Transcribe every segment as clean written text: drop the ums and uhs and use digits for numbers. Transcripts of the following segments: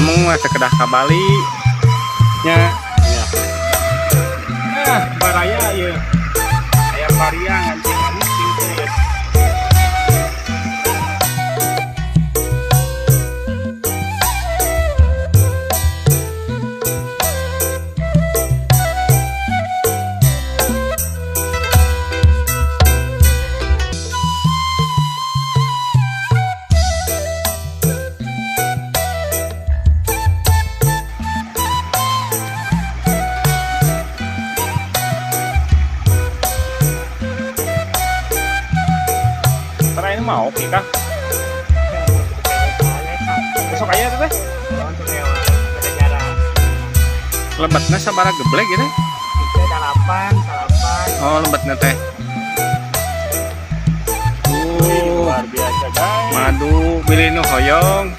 Amung mah kedah ka Bali nya. Ya. Ah, baraya ieu. Aya paria ngancing manis jeung teh ieu. Tara ini mau oke kah? Besok aja teh. Lebetna sabaraha geblek gitu? Itu 8, 8. Oh, lebetna teh. Luar biasa guys. Madu bilih nu hoyong.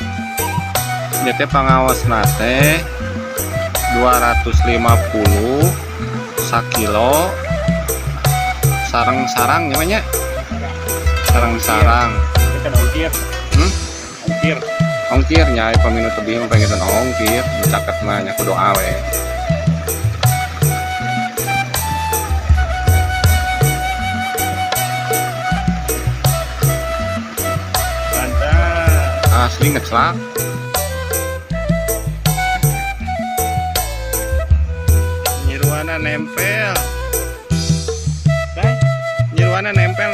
Ieu teh pangaosna teh 250 sakilo sareng-sarang nya. Sarang-sarang. Ini kan ongkir. Hmm? Ongkir. Ongkir nya paminu tebih mah pengen ongkir, caket mah nya kudu awe. Mantap. Asli ngeclak. Nyiruana nempel. Dai. Nyiruana nempel.